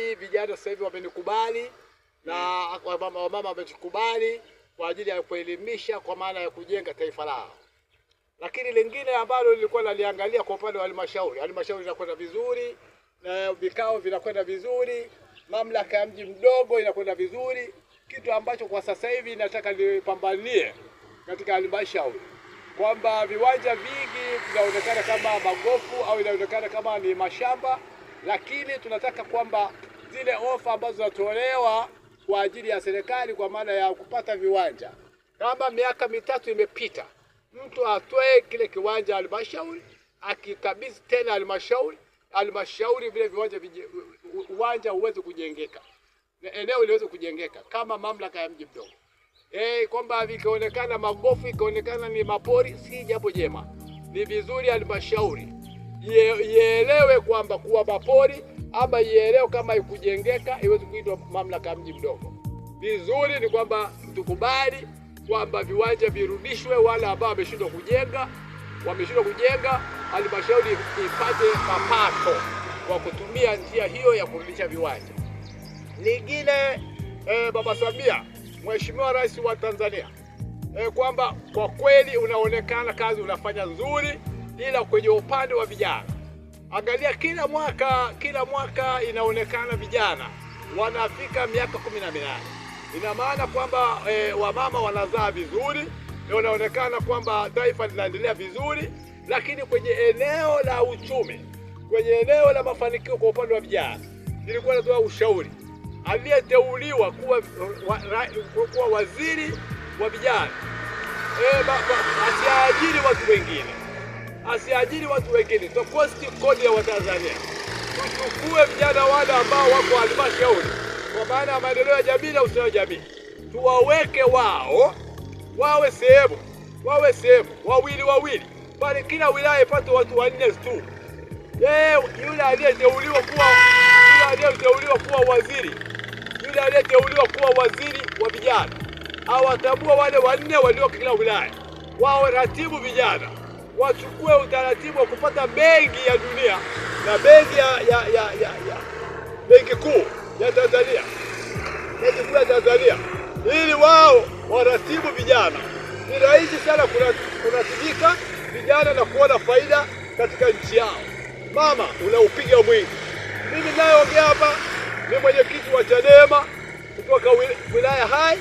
kweli vijana sasa hivi wamenikubali na wamama wametukubali kwa ajili ya kuelimisha, kwa maana ya kujenga taifa lao. Lakini lingine ambalo nilikuwa naliangalia kwa upande wa halmashauri, halmashauri inakwenda vizuri na vikao vinakwenda vizuri, mamlaka ya mji mdogo inakwenda vizuri, kitu ambacho kwa sasa hivi nataka nipambanie katika halmashauri kwamba viwanja vingi vinaonekana kama magofu au inaonekana kama ni mashamba, lakini tunataka kwamba zile ofa ambazo zinatolewa kwa ajili ya serikali kwa maana ya kupata viwanja, kama miaka 3 imepita, mtu atoe kile kiwanja halmashauri, akikabidhi tena halmashauri, halmashauri vile viwanja uwanja uweze kujengeka, eneo liweze kujengeka kama mamlaka ya mji mdogo. Kwamba vikionekana magofu, ikionekana ni mapori, si jambo jema. Ni vizuri halmashauri ielewe kwamba kuwa mapori ama ielewe kama ikujengeka iweze kuitwa mamlaka ya mji mdogo. Vizuri ni kwamba tukubali kwamba viwanja virudishwe, wale ambao wameshindwa kujenga, wameshindwa kujenga, halmashauri ipate mapato kwa kutumia njia hiyo ya kurudisha viwanja. Lingine, Baba Samia, Mheshimiwa Rais wa Tanzania, kwamba kwa kweli unaonekana kazi unafanya nzuri, ila kwenye upande wa vijana, angalia kila mwaka inaonekana vijana wanafika miaka 18. Ina maana kwamba wamama wanazaa vizuri, inaonekana kwamba taifa linaendelea vizuri, lakini kwenye eneo la uchumi, kwenye eneo la mafanikio kwa upande wa vijana, nilikuwa natoa ushauri aliyeteuliwa kuwa waziri wa vijana asiajiri watu wengine, asiajiri watu wengine. Tukosti kodi ya Watanzania, tuchukue vijana wale ambao wako halmashauri kwa maana ya maendeleo ya jamii na ustawi wa jamii, tuwaweke wao wawe sehemu, wawe sehemu wawili wawili, bali kila wilaya ipate watu 4 tu. Yule aliyeteuliwa kuwa, yule aliyeteuliwa kuwa waziri, yule aliyeteuliwa kuwa waziri wa vijana awatambue wale 4 walio kila wilaya, wao ratibu vijana, wachukue utaratibu wa kupata benki ya dunia na benki ya benki kuu ya Tanzania, benki kuu ya Tanzania, ili wao waratibu vijana. Ni rahisi sana kuratibika vijana na kuona faida katika nchi yao. Mama, unaupiga mwingi. Mimi ninayeongea hapa ni mwenyekiti wa Chadema kutoka wilaya Hai.